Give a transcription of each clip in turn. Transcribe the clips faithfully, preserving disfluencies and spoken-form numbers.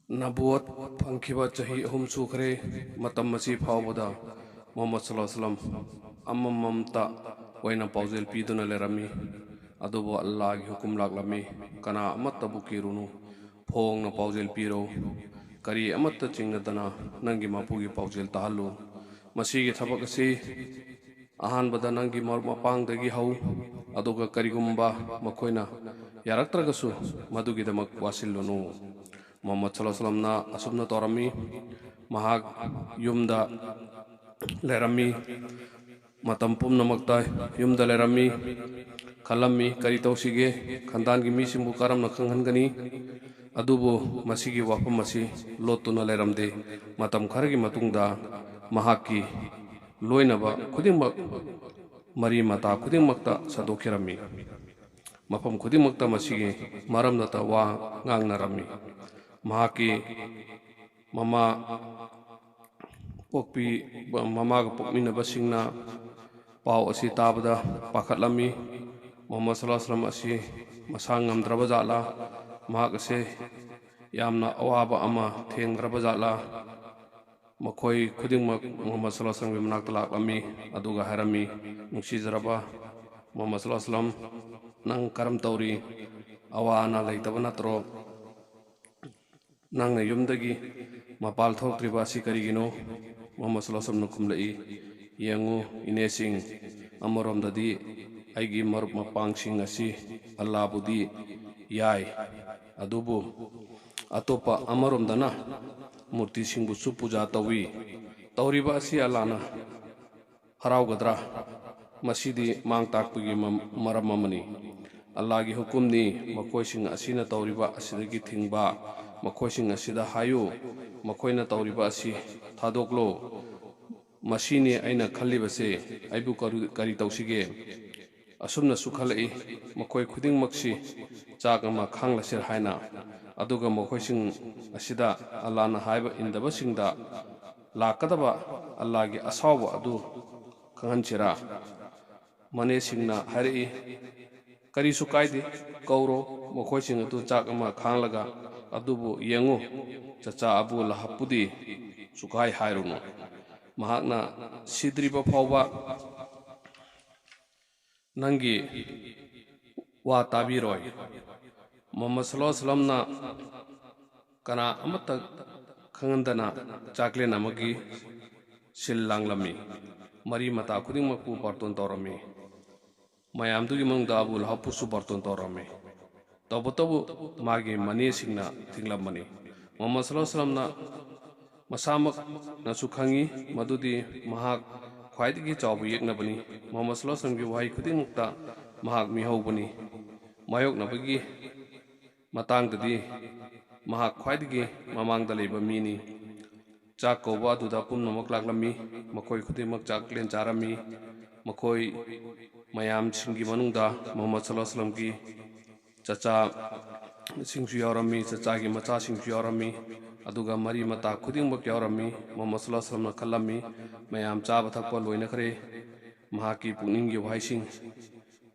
ꯅꯕꯨꯋꯠ ꯐꯪꯈꯤꯕ ꯆꯍꯤ ꯑꯍꯨꯝ ꯁꯨꯈ꯭ꯔꯦ꯫ ꯃꯇꯝ ꯑꯁꯤ ꯐꯥꯎꯕꯗ ꯃꯨꯍꯝꯃꯗ ꯁꯜꯂꯜꯂꯥꯍꯨ ꯑꯂꯩꯍꯤ ꯋꯁꯜꯂꯝ ꯑꯃꯃꯝꯇ ꯑꯣꯏꯅ ꯄꯥꯎꯖꯦꯜ ꯄꯤꯗꯨꯅ ꯂꯩꯔꯝꯃꯤ꯫ ꯑꯗꯨꯕꯨ ꯑꯜꯂꯥꯍꯒꯤ ꯍꯨꯀꯨꯝ ꯂꯥꯛꯂꯝꯃꯤ, "ꯀꯅꯥ ꯑꯃꯠꯇꯕꯨ ꯀꯤꯔꯨꯅꯨ, ꯐꯣꯡꯅ ꯄꯥꯎꯖꯦꯜ ꯄꯤꯔꯣ, ꯀꯔꯤ ꯑꯃꯠꯇ ꯆꯤꯡꯅꯗꯅ ꯅꯪꯒꯤ ꯃꯄꯨꯒꯤ ꯄꯥꯎꯖꯦꯜ ꯇꯥꯍꯜꯂꯨ꯫ ꯃꯁꯤꯒꯤ ꯊꯕꯛ ꯑꯁꯤ ꯑꯍꯥꯟꯕꯗ ꯅꯪꯒꯤ ꯃꯔꯨꯞ ꯃꯄꯥꯡꯗꯒꯤ ꯍꯧ, ꯑꯗꯨꯒ ꯀꯔꯤꯒꯨꯝꯕ ꯃꯈꯣꯏꯅ ꯌꯥꯔꯛꯇ꯭ꯔꯒꯁꯨ ꯃꯗꯨꯒꯤꯗꯃꯛ ꯋꯥꯁꯤꯜꯂꯨꯅꯨ"꯫ ꯃꯨꯍꯝꯃꯗ ꯁꯜꯂꯜꯂꯥꯍꯨ ꯑꯂꯩꯍꯤ ꯋꯁꯜꯂꯝꯅ ꯑꯁꯨꯝꯅ ꯇꯧꯔꯝꯃꯤ꯫ ꯃꯍꯥꯛ ꯌꯨꯝꯗ ꯂꯩꯔꯝꯃꯤ, ꯃꯇꯝ ꯄꯨꯝꯅꯃꯛꯇ ꯌꯨꯝꯗ ꯂꯩꯔꯝꯃꯤ꯫ ꯈꯜꯂꯝꯃꯤ, "ꯀꯔꯤ ꯇꯧꯁꯤꯒꯦ? ꯈꯟꯗꯥꯟꯒꯤ ꯃꯤꯁꯤꯡꯕꯨ ꯀꯔꯝꯅ ꯈꯪꯍꯟꯒꯅꯤ?" ꯑꯗꯨꯕꯨ ꯃꯁꯤꯒꯤ ꯋꯥꯐꯝ ꯑꯁꯤ ꯂꯣꯠꯇꯨꯅ ꯂꯩꯔꯝꯗꯦ꯫ ꯃꯇꯝ ꯈꯔꯒꯤ ꯃꯇꯨꯡꯗ ꯃꯍꯥꯛꯀꯤ ꯂꯣꯏꯅꯕ ꯈꯨꯗꯤꯡꯃꯛ, ꯃꯔꯤ ꯃꯇꯥ ꯈꯨꯗꯤꯡꯃꯛꯇ ꯁꯟꯗꯣꯛꯈꯤꯔꯝꯃꯤ꯫ ꯃꯐꯝ ꯈꯨꯗꯤꯡꯃꯛꯇ ꯃꯁꯤꯒꯤ ꯃꯔꯝꯗꯇ ꯋꯥ ꯉꯥꯡꯅꯔꯝꯃꯤ꯫ ꯃꯍꯥꯛꯀꯤ ꯃꯃꯥ ꯄꯣꯛꯄꯤ-, ꯃꯃꯥꯒ ꯄꯣꯛꯃꯤꯟꯅꯕꯁꯤꯡꯅ ꯄꯥꯎ ꯑꯁꯤ ꯇꯥꯕꯗ ꯄꯥꯈꯠꯂꯝꯃꯤ꯫ ꯃꯨꯍꯝꯃꯗ ꯁꯜꯂꯜꯂꯥꯍꯨ ꯑꯂꯩꯍꯤ ꯋꯁꯜꯂꯝ ꯑꯁꯤ ꯃꯁꯥ ꯉꯝꯗ꯭ꯔꯕ ꯖꯥꯠꯂꯥ? ꯃꯍꯥꯛ ꯑꯁꯤ ꯌꯥꯝꯅ ꯑꯋꯥꯕ ꯑꯃ ꯊꯦꯡꯅꯗ꯭ꯔꯕ ꯖꯥꯠꯂꯥ? ꯃꯈꯣꯏ ꯈꯨꯗꯤꯡꯃꯛ ꯃꯨꯍꯝꯃꯗ ꯁꯜꯂꯜꯂꯥꯍꯨ ꯑꯂꯩꯍꯤ ꯋꯁꯜꯂꯝꯒꯤ ꯃꯅꯥꯛꯇ ꯂꯥꯛꯂꯝꯃꯤ, ꯑꯗꯨꯒ ꯍꯥꯏꯔꯝꯃꯤ, "ꯅꯨꯡꯁꯤꯖꯔꯕ ꯃꯨꯍꯝꯃꯗ ꯁꯜꯂꯜꯂꯥꯍꯨ ꯑꯂꯩꯍꯤ ꯋꯁꯜꯂꯝ, ꯅꯪ ꯀꯔꯝ ꯇꯧꯔꯤ? ꯑꯋꯥ ꯑꯅꯥ ꯂꯩꯇꯕ ꯅꯠꯇ꯭ꯔꯣ? ꯅꯪꯅ ꯌꯨꯝꯗꯒꯤ ꯃꯄꯥꯜ ꯊꯣꯛꯇ꯭ꯔꯤꯕ ꯑꯁꯤ ꯀꯔꯤꯒꯤꯅꯣ?" ꯃꯨꯍꯝꯃꯗ ꯁꯜꯂꯜꯂꯥꯍꯨ ꯑꯂꯩꯍꯤ ꯋꯁꯜꯂꯝꯅ ꯈꯨꯝꯂꯛꯏ, "ꯌꯦꯡꯉꯨ ꯏꯅꯦꯁꯤꯡ, ꯑꯃꯔꯣꯝꯗꯗꯤ ꯑꯩꯒꯤ ꯃꯔꯨꯞ ꯃꯄꯥꯡꯁꯤꯡ ꯑꯁꯤ ꯑꯜꯂꯥꯕꯨꯗꯤ ꯌꯥꯏ, ꯑꯗꯨꯕꯨ ꯑꯇꯣꯞꯄ ꯑꯃꯔꯣꯝꯗꯅ ꯃꯨꯔꯇꯤꯁꯤꯡꯕꯨꯁꯨ ꯄꯨꯖꯥ ꯇꯧꯏ꯫ ꯇꯧꯔꯤꯕ ꯑꯁꯤ ꯑꯜꯂꯥꯅ ꯍꯔꯥꯎꯒꯗ꯭ꯔꯥ? ꯃꯁꯤꯗꯤ ꯃꯥꯡ ꯇꯥꯛꯄꯒꯤ ꯃ-, ꯃꯔꯝ ꯑꯃꯅꯤ꯫ ꯑꯜꯂꯥꯒꯤ ꯍꯨꯀꯨꯝꯅꯤ, ꯃꯈꯣꯏꯁꯤꯡ ꯑꯁꯤꯅ ꯇꯧꯔꯤꯕ ꯑꯁꯤꯗꯒꯤ ꯊꯤꯡꯕ, ꯃꯈꯣꯏꯁꯤꯡ ꯑꯁꯤꯗ ꯍꯥꯏꯌꯨ, ꯃꯈꯣꯏꯅ ꯇꯧꯔꯤꯕ ꯑꯁꯤ ꯊꯥꯗꯣꯛꯂꯣ꯫ ꯃꯁꯤꯅꯤ ꯑꯩꯅ ꯈꯜꯂꯤꯕꯁꯦ, ꯑꯩꯕꯨ ꯀꯔꯨ-, ꯀꯔꯤ ꯇꯧꯁꯤꯒꯦ?" ꯑꯁꯨꯝꯅꯁꯨ ꯈꯜꯂꯛꯏ, ꯃꯈꯣꯏ ꯈꯨꯗꯤꯡꯃꯛꯁꯤ ꯆꯥꯛ ꯑꯃ ꯈꯥꯡꯂꯁꯤꯔ ꯍꯥꯏꯅ, ꯑꯗꯨꯒ ꯃꯈꯣꯏꯁꯤꯡ ꯑꯁꯤꯗ ꯑꯜꯂꯥꯅ ꯍꯥꯏꯕ ꯏꯟꯗꯕꯁꯤꯡꯗ ꯂꯥꯛꯀꯗꯕ ꯑꯜꯂꯥꯒꯤ ꯑꯁꯥꯎꯕ ꯑꯗꯨ ꯈꯪꯍꯟꯁꯤꯔꯥ? ꯃꯅꯦꯁꯤꯡꯅ ꯍꯥꯏꯔꯛꯏ, "ꯀꯔꯤꯁꯨ ꯀꯥꯏꯗꯦ, ꯀꯧꯔꯣ, ꯃꯈꯣꯏꯁꯤꯡ ꯑꯗꯨ ꯆꯥꯛ ꯑꯃ ꯈꯥꯡꯂꯒ ꯑꯗꯨꯕꯨ ꯌꯦꯡꯉꯨ, ꯆꯆꯥ ꯑꯕꯨ ꯂꯍꯕꯄꯨꯗꯤ ꯁꯨꯛꯍꯥꯏ ꯍꯥꯏꯔꯨꯅꯨ꯫ ꯃꯍꯥꯛꯅ ꯁꯤꯗ꯭ꯔꯤꯕ ꯐꯥꯎꯕ ꯅꯪꯒꯤ ꯋꯥ ꯇꯥꯕꯤꯔꯣꯏ꯫ ꯃꯨꯍꯝꯃꯗ ꯁꯜꯂꯜꯂꯥꯍꯨ ꯑꯂꯥꯏꯍꯤ ꯋꯥꯁꯜꯂꯝꯅ ꯀꯅꯥ ꯑꯃꯠꯇ ꯈꯪꯍꯟꯗꯅ ꯆꯥꯛꯂꯦꯟ ꯑꯃꯒꯤ ꯁꯤꯜ ꯂꯥꯡꯂꯝꯃꯤ꯫ ꯃꯔꯤ ꯃꯇꯥ ꯈꯨꯗꯤꯡꯃꯛꯄꯨ ꯕꯥꯔꯇꯣꯟ ꯇꯧꯔꯝꯃꯤ꯫ ꯃꯌꯥꯝꯗꯨꯒꯤ ꯃꯅꯨꯡꯗ ꯑꯕꯨ ꯂꯍꯕꯄꯨꯁꯨ ꯕꯥꯔꯇꯣꯟ ꯇꯧꯔꯝꯃꯤ꯫ ꯇꯧꯕꯇꯕꯨ ꯃꯥꯒꯤ ꯃꯅꯦꯁꯤꯡꯅ ꯊꯤꯡꯂꯝꯕꯅꯤ꯫ ꯃꯨꯍꯝꯃꯗ ꯁꯜꯂꯜꯂꯥꯍꯨ ꯑꯂꯥꯏꯍꯤ ꯋꯥꯁꯜꯂꯝꯅ ꯃꯁꯥꯃꯛꯅꯁꯨ ꯈꯪꯏ ꯃꯗꯨꯗꯤ ꯃꯍꯥꯛ ꯈ꯭ꯋꯥꯏꯗꯒꯤ ꯆꯥꯎꯕ ꯌꯦꯛꯅꯕꯅꯤ꯫ ꯃꯨꯍꯝꯃꯗ ꯁꯜꯂꯜꯂꯥꯍꯨ ꯑꯂꯥꯏꯍꯤ ꯋꯥꯁꯜꯂꯝꯒꯤ ꯋꯥꯍꯩ ꯈꯨꯗꯤꯡꯃꯛꯇ ꯃꯍꯥꯛ ꯃꯤꯍꯧꯕꯅꯤ꯫ ꯃꯥꯌꯣꯛꯅꯕꯒꯤ ꯃꯇꯥꯡꯗꯗꯤ ꯃꯍꯥꯛ ꯈ꯭ꯋꯥꯏꯗꯒꯤ ꯃꯃꯥꯡꯗ ꯂꯩꯕ ꯃꯤꯅꯤ꯫ ꯆꯥꯛ ꯀꯧꯕ ꯑꯗꯨꯗ ꯄꯨꯝꯅꯃꯛ ꯂꯥꯛꯂꯝꯃꯤ꯫ ꯃꯈꯣꯏ ꯈꯨꯗꯤꯡꯃꯛ ꯆꯥꯛꯂꯦꯟ ꯆꯥꯔꯝꯃꯤ꯫ ꯃꯈꯣꯏ ꯃꯌꯥꯝꯁꯤꯡꯒꯤ ꯃꯅꯨꯡꯗ ꯃꯨꯍꯝꯃꯗ ꯁꯜꯂꯜꯂꯥꯍꯨ ꯑꯂꯥꯏꯍꯤ ꯋꯥꯁꯜꯂꯝꯒꯤ ꯆꯆꯥꯁꯤꯡꯁꯨ ꯌꯥꯎꯔꯝꯃꯤ, ꯆꯆꯥꯒꯤ ꯃꯆꯥꯁꯤꯡꯁꯨ ꯌꯥꯎꯔꯝꯃꯤ, ꯑꯗꯨꯒ ꯃꯔꯤ ꯃꯇꯥ ꯈꯨꯗꯤꯡꯃꯛ ꯌꯥꯎꯔꯝꯃꯤ꯫ ꯃꯨꯍꯝꯃꯗ ꯁꯜꯂꯜꯂꯥꯍꯨ ꯑꯂꯥꯏꯍꯤ ꯋꯥꯁꯜꯂꯝꯅ ꯈꯜꯂꯝꯃꯤ, ꯃꯌꯥꯝ ꯆꯥꯕ ꯊꯛꯄ ꯂꯣꯏꯅꯈ꯭ꯔꯦ, ꯃꯍꯥꯛꯀꯤ ꯄꯨꯛꯅꯤꯡꯒꯤ ꯋꯥꯍꯩꯁꯤꯡ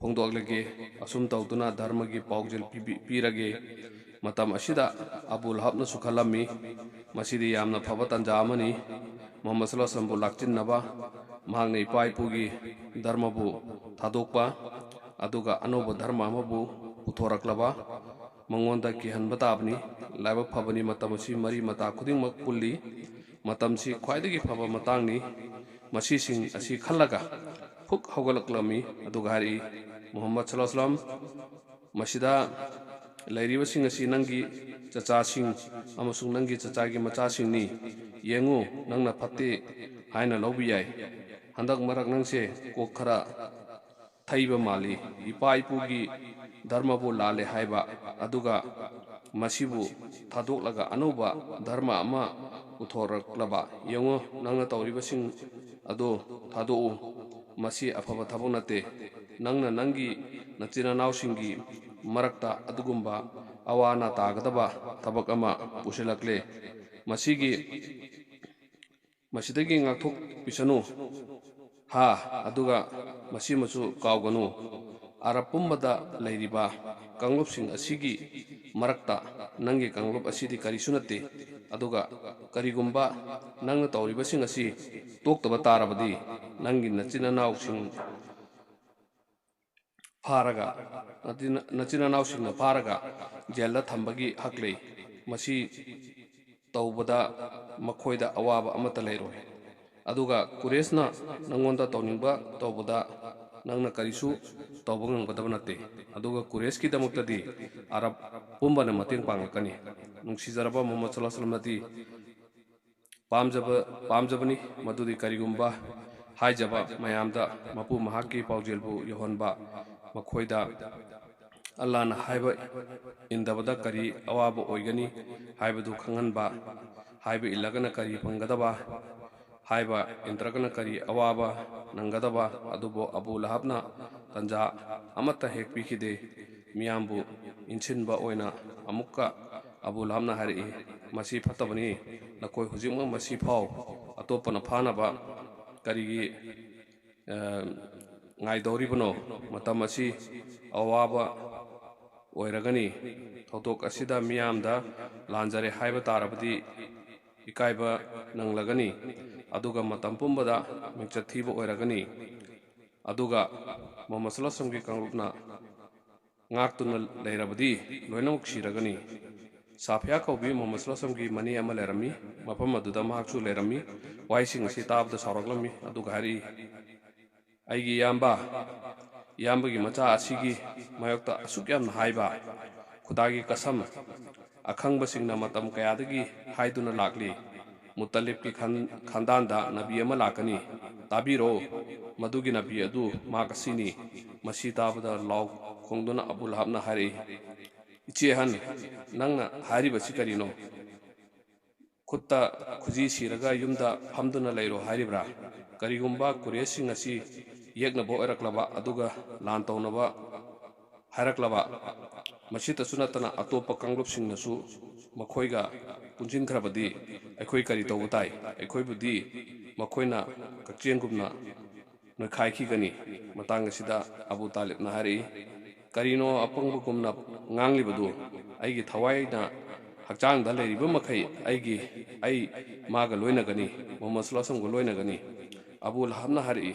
ꯐꯣꯡꯗꯣꯛꯂꯒꯦ꯫ ꯑꯁꯨꯝ ꯇꯧꯗꯨꯅ ꯙꯔꯃꯒꯤ ꯄꯥꯎꯖꯦꯜ ꯄꯤꯕꯤ-, ꯄꯤꯔꯒꯦ꯫ ꯃꯇꯝ ꯑꯁꯤꯗ ꯑꯕꯨ ꯂꯍꯕꯅꯁꯨ ꯈꯜꯂꯝꯃꯤ, ꯃꯁꯤꯗꯤ ꯌꯥꯝꯅ ꯐꯕ ꯇꯥꯟꯖꯥ ꯑꯃꯅꯤ꯫ ꯃꯨꯍꯝꯃꯗ ꯁꯜꯂꯜꯂꯥꯍꯨ ꯑꯂꯥꯏꯍꯤ ꯋꯥꯁꯜꯂꯝꯕꯨ ꯂꯥꯛꯆꯤꯟꯅꯕ, ꯃꯍꯥꯛꯅ ꯏꯄꯥ ꯏꯄꯨꯒꯤ ꯙꯔꯃꯕꯨ ꯊꯥꯗꯣꯛꯄ, ꯑꯗꯨꯒ ꯑꯅꯧꯕ ꯙꯔꯃ ꯑꯃꯕꯨ ꯄꯨꯊꯣꯔꯛꯂꯕ, ꯃꯉꯣꯟꯗ ꯀꯤꯍꯟꯕ ꯇꯥꯕꯅꯤ꯫ ꯂꯥꯏꯕꯛ ꯐꯕꯅꯤ, ꯃꯇꯝ ꯑꯁꯤ ꯃꯔꯤ ꯃꯇꯥ ꯈꯨꯗꯤꯡꯃꯛ ꯄꯨꯜꯂꯤ꯫ ꯃꯇꯝꯁꯤ ꯈ꯭ꯋꯥꯏꯗꯒꯤ ꯐꯕ ꯃꯇꯥꯡꯅꯤ꯫ ꯃꯁꯤꯁꯤꯡ ꯑꯁꯤ ꯈꯜꯂꯒ ꯐꯨꯛ ꯍꯧꯒꯠꯂꯛꯂꯝꯃꯤ꯫ ꯑꯗꯨꯒ ꯍꯥꯏꯔꯛꯏ, "ꯃꯨꯍꯝꯃꯗ ꯁꯜꯂꯜꯂꯥꯍꯨ ꯑꯂꯥꯏꯍꯤ ꯋꯥꯁꯜꯂꯝ, ꯃꯁꯤꯗ ꯂꯩꯔꯤꯕꯁꯤꯡ ꯑꯁꯤ ꯅꯪꯒꯤ ꯆꯆꯥꯁꯤꯡ ꯑꯃꯁꯨꯡ ꯅꯪꯒꯤ ꯆꯆꯥꯒꯤ ꯃꯆꯥꯁꯤꯡꯅꯤ꯫ ꯌꯦꯡꯉꯨ, ꯅꯪꯅ ꯐꯠꯇꯦ ꯍꯥꯏꯅ ꯂꯧꯕ ꯌꯥꯏ꯫ ꯍꯟꯗꯛ ꯃꯔꯛ ꯅꯪꯁꯦ ꯀꯣꯛ ꯈꯔ ꯊꯩꯕ ꯃꯥꯜꯂꯤ꯫ ꯏꯄꯥ ꯏꯄꯨꯒꯤ ꯙꯔꯃꯕꯨ ꯂꯥꯜꯂꯦ ꯍꯥꯏꯕ, ꯑꯗꯨꯒ ꯃꯁꯤꯕꯨ ꯊꯥꯗꯣꯛꯂꯒ ꯑꯅꯧꯕ ꯙꯔꯃ ꯑꯃ ꯄꯨꯊꯣꯔꯛꯂꯕ꯫ ꯌꯦꯡꯉꯨ, ꯅꯪꯅ ꯇꯧꯔꯤꯕꯁꯤꯡ ꯑꯗꯨ ꯊꯥꯗꯣꯛꯎ꯫ ꯃꯁꯤ ꯑꯐꯕ ꯊꯕꯛ ꯅꯠꯇꯦ꯫ ꯅꯪꯅ ꯅꯪꯒꯤ ꯅꯆꯤꯟ ꯅꯅꯥꯎꯁꯤꯡꯒꯤ ꯃꯔꯛꯇ ꯑꯗꯨꯒꯨꯝꯕ ꯑꯋꯥ ꯑꯅꯥ ꯇꯥꯒꯗꯕ ꯊꯕꯛ ꯑꯃ ꯄꯨꯁꯤꯜꯂꯛꯂꯦ꯫ ꯃꯁꯤꯒꯤ, ꯃꯁꯤꯗꯒꯤ ꯉꯥꯛꯊꯣꯛꯄꯤꯁꯅꯨ꯫ ꯍꯥ, ꯑꯗꯨꯒ ꯃꯁꯤꯃꯁꯨ ꯀꯥꯎꯒꯅꯨ, ꯑꯔꯕ ꯄꯨꯝꯕꯗ ꯂꯩꯔꯤꯕ ꯀꯥꯡꯂꯨꯞꯁꯤꯡ ꯑꯁꯤꯒꯤ ꯃꯔꯛꯇ ꯅꯪꯒꯤ ꯀꯥꯡꯂꯨꯞ ꯑꯁꯤꯗꯤ ꯀꯔꯤꯁꯨ ꯅꯠꯇꯦ꯫ ꯑꯗꯨꯒ ꯀꯔꯤꯒꯨꯝꯕ ꯅꯪꯅ ꯇꯧꯔꯤꯕꯁꯤꯡ ꯑꯁꯤ ꯇꯣꯛꯇꯕ ꯇꯥꯔꯕꯗꯤ, ꯅꯪꯒꯤ ꯅꯆꯤꯟ ꯅꯅꯥꯎꯁꯤꯡ ꯐꯥꯔꯒ, ꯅꯆꯤꯟ ꯅꯅꯥꯎꯁꯤꯡꯅ ꯐꯥꯔꯒ ꯖꯦꯜꯗ ꯊꯝꯕꯒꯤ ꯍꯛ ꯂꯩ꯫ ꯃꯁꯤ ꯇꯧꯕꯗ ꯃꯈꯣꯏꯗ ꯑꯋꯥꯕ ꯑꯃꯠꯇ ꯂꯩꯔꯣꯏ꯫ ꯑꯗꯨꯒ ꯀꯨꯔꯦꯁꯅ ꯅꯪꯉꯣꯟꯗ ꯇꯧꯅꯤꯡꯕ ꯇꯧꯕꯗ ꯅꯪꯅ ꯀꯔꯤꯁꯨ ꯇꯧꯕ ꯉꯝꯒꯗꯕ ꯅꯠꯇꯦ꯫ ꯑꯗꯨꯒ ꯀꯨꯔꯦꯁꯀꯤꯗꯃꯛꯇꯗꯤ ꯑꯔꯕ ꯄꯨꯝꯕꯅ ꯃꯇꯦꯡ ꯄꯥꯡꯂꯛꯀꯅꯤ꯫ ꯅꯨꯡꯁꯤꯖꯔꯕ ꯃꯨꯍꯝꯃꯗ ꯁꯜꯂꯜꯂꯥꯍꯨ ꯑꯂꯩꯍꯤ ꯋꯁꯜꯂꯝꯅꯗꯤ ꯄꯥꯝꯖꯕ, ꯄꯥꯝꯖꯕꯅꯤ ꯃꯗꯨꯗꯤ ꯀꯔꯤꯒꯨꯝꯕ ꯍꯥꯏꯖꯕ ꯃꯌꯥꯝꯗ ꯃꯄꯨ ꯃꯍꯥꯛꯀꯤ ꯄꯥꯎꯖꯦꯜꯕꯨ ꯌꯧꯍꯟꯕ, ꯃꯈꯣꯏꯗ ꯑꯜꯂꯥꯍꯅ ꯍꯥꯏꯕ ꯏꯟꯗꯕꯗ ꯀꯔꯤ ꯑꯋꯥꯕ ꯑꯣꯏꯒꯅꯤ ꯍꯥꯏꯕꯗꯨ ꯈꯪꯍꯟꯕ, ꯍꯥꯏꯕ ꯏꯜꯂꯒꯅ ꯀꯔꯤ ꯐꯪꯒꯗꯕ, ꯍꯥꯏꯕ ꯏꯟꯗ꯭ꯔꯒꯅ ꯀꯔꯤ ꯑꯋꯥꯕ ꯅꯪꯒꯗꯕ ꯑꯗꯨꯕꯨ ꯑꯕꯨ ꯂꯍꯕꯅ ꯇꯟꯖꯥ ꯑꯃꯠꯇ ꯍꯦꯛ ꯄꯤꯈꯤꯗꯦ꯫ ꯃꯤꯌꯥꯝꯕꯨ ꯏꯟꯁꯤꯟꯕ ꯑꯣꯏꯅ ꯑꯃꯨꯛꯀ ꯑꯕꯨ ꯂꯍꯕꯅ ꯍꯥꯏꯔꯛꯏ, "ꯃꯁꯤ ꯐꯠꯇꯕꯅꯤ꯫ ꯅꯈꯣꯏ ꯍꯧꯖꯤꯛꯃꯛ ꯃꯁꯤ ꯐꯥꯎ꯫ ꯑꯇꯣꯞꯄꯅ ꯐꯥꯅꯕ ꯀꯔꯤꯒꯤ, ꯑ, ꯉꯥꯏꯗꯧꯔꯤꯕꯅꯣ? ꯃꯇꯝ ꯑꯁꯤ ꯑꯋꯥꯕ ꯑꯣꯏꯔꯒꯅꯤ꯫ ꯊꯧꯗꯣꯛ ꯑꯁꯤꯗ ꯃꯤꯌꯥꯝꯗ ꯂꯥꯟꯖꯔꯦ ꯍꯥꯏꯕ ꯇꯥꯔꯕꯗꯤ ꯏꯀꯥꯏꯕ ꯅꯪꯂꯒꯅꯤ, ꯑꯗꯨꯒ ꯃꯇꯝ ꯄꯨꯝꯕꯗ ꯃꯤꯡꯆꯠ ꯊꯤꯕ ꯑꯣꯏꯔꯒꯅꯤ꯫ ꯑꯗꯨꯒ ꯃꯨꯍꯝꯃꯗ ꯁꯜꯂꯜꯂꯥꯍꯨ ꯑꯂꯩꯍꯤ ꯋꯁꯜꯂꯝꯒꯤ ꯀꯥꯡꯂꯨꯞꯅ ꯉꯥꯛꯇꯨꯅ ꯂꯩꯔꯕꯗꯤ ꯂꯣꯏꯅꯃꯛ ꯁꯤꯔꯒꯅꯤ꯫" ꯁꯥꯐꯤꯌꯥ ꯀꯧꯕꯤ ꯃꯨꯍꯝꯃꯗ ꯁꯜꯂꯜꯂꯥꯍꯨ ꯑꯂꯩꯍꯤ ꯋꯁꯜꯂꯝꯒꯤ ꯃꯅꯦ ꯑꯃ ꯂꯩꯔꯝꯃꯤ꯫ ꯃꯐꯝ ꯑꯗꯨꯗ ꯃꯍꯥꯛꯁꯨ ꯂꯩꯔꯝꯃꯤ꯫ ꯋꯥꯍꯩꯁꯤꯡ ꯑꯁꯤ ꯇꯥꯕꯗ ꯁꯥꯎꯔꯛꯂꯝꯃꯤ꯫ ꯑꯗꯨꯒ ꯍꯥꯏꯔꯛꯏ, "ꯑꯩꯒꯤ ꯏꯌꯥꯝꯕ, ꯏꯌꯥꯝꯕꯒꯤ ꯃꯆꯥ ꯑꯁꯤꯒꯤ ꯃꯥꯌꯣꯛꯇ ꯑꯁꯨꯛ ꯌꯥꯝꯅ ꯍꯥꯏꯕ, ꯈꯨꯗꯥꯒꯤ ꯀꯁꯝ, ꯑꯈꯪꯕꯁꯤꯡꯅ ꯃꯇꯝ ꯀꯌꯥꯗꯒꯤ ꯍꯥꯏꯗꯨꯅ ꯂꯥꯛꯂꯤ꯫ ꯃꯨꯠꯇꯂꯤꯕꯀꯤ ꯈꯥꯟ-, ꯈꯥꯟꯗꯥꯟꯗ ꯅꯕꯤ ꯑꯃ ꯂꯥꯛꯀꯅꯤ꯫ ꯇꯥꯕꯤꯔꯣ, ꯃꯗꯨꯒꯤ ꯅꯕꯤ ꯑꯗꯨ ꯃꯍꯥꯛ ꯑꯁꯤꯅꯤ꯫" ꯃꯁꯤ ꯇꯥꯕꯗ ꯂꯥꯎ ꯈꯣꯡꯗꯨꯅ ꯑꯕꯨ ꯂꯍꯕꯅ ꯍꯥꯏꯔꯛꯏ, "ꯏꯆꯦ ꯑꯍꯟ, ꯅꯪꯅ ꯍꯥꯏꯔꯤꯕꯁꯤ ꯀꯔꯤꯅꯣ? ꯈꯨꯠꯇ ꯈꯨꯖꯤ ꯁꯤꯔꯒ ꯌꯨꯝꯗ ꯐꯝꯗꯨꯅ ꯂꯩꯔꯣ ꯍꯥꯏꯔꯤꯕ꯭ꯔꯥ? ꯀꯔꯤꯒꯨꯝꯕ ꯀꯨꯔꯦꯁꯁꯤꯡ ꯑꯁꯤ ꯌꯦꯛꯅꯕ ꯑꯣꯏꯔꯛꯂꯕ ꯑꯗꯨꯒ ꯂꯥꯟ ꯇꯧꯅꯕ ꯍꯥꯏꯔꯛꯂꯕ, ꯃꯁꯤꯇꯁꯨ ꯅꯠꯇꯅ ꯑꯇꯣꯞꯄ ꯀꯥꯡꯂꯨꯞꯁꯤꯡꯅꯁꯨ ꯃꯈꯣꯏꯒ ꯄꯨꯟꯁꯤꯟꯈ꯭ꯔꯕꯗꯤ ꯑꯩꯈꯣꯏ ꯀꯔꯤ ꯇꯧꯕ ꯇꯥꯏ? ꯑꯩꯈꯣꯏꯕꯨꯗꯤ ꯃꯈꯣꯏꯅ ꯀꯛꯆꯦꯡꯒꯨꯝꯅ ꯅꯣꯏꯈꯥꯏꯈꯤꯒꯅꯤ꯫" ꯃꯇꯥꯡ ꯑꯁꯤꯗ ꯑꯕꯨ ꯇꯥꯂꯤꯕꯅ ꯍꯥꯏꯔꯛꯏ, "ꯀꯔꯤꯅꯣ ꯑꯄꯪꯕꯒꯨꯝꯅ ꯉꯥꯡꯂꯤꯕꯗꯨ? ꯑꯩꯒꯤ ꯊꯋꯥꯏꯅ ꯍꯛꯆꯥꯡꯗ ꯂꯩꯔꯤꯕ ꯃꯈꯩ ꯑꯩꯒꯤ, ꯑꯩ ꯃꯥꯒ ꯂꯣꯏꯅꯒꯅꯤ, ꯃꯨꯍꯝꯃꯗ ꯁꯜꯂꯜꯂꯥꯍꯨ ꯑꯂꯥꯏꯍꯤ ꯋꯥꯁꯜꯂꯝꯒ ꯂꯣꯏꯅꯒꯅꯤ꯫ ꯑꯕꯨ ꯂꯍꯕꯅ ꯍꯥꯏꯔꯛꯏ,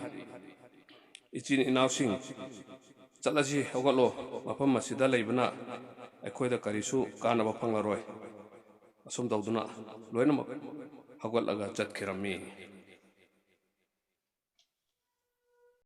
"ꯏꯆꯤꯟ ꯏꯅꯥꯎꯁꯤꯡ, ꯆꯠꯂꯁꯤ, ꯍꯧꯒꯠꯂꯣ, ꯃꯐꯝ ꯑꯁꯤꯗ ꯂꯩꯕꯅ ꯑꯩꯈꯣꯏꯗ ꯀꯔꯤꯁꯨ ꯀꯥꯟꯅꯕ ꯐꯪꯂꯔꯣꯏ"꯫ ꯑꯁꯨꯝ ꯇꯧꯗꯨꯅ ꯂꯣꯏꯅꯃꯛ ꯍꯧꯒꯠꯂꯒ ꯆꯠꯈꯤꯔꯝꯃꯤ꯫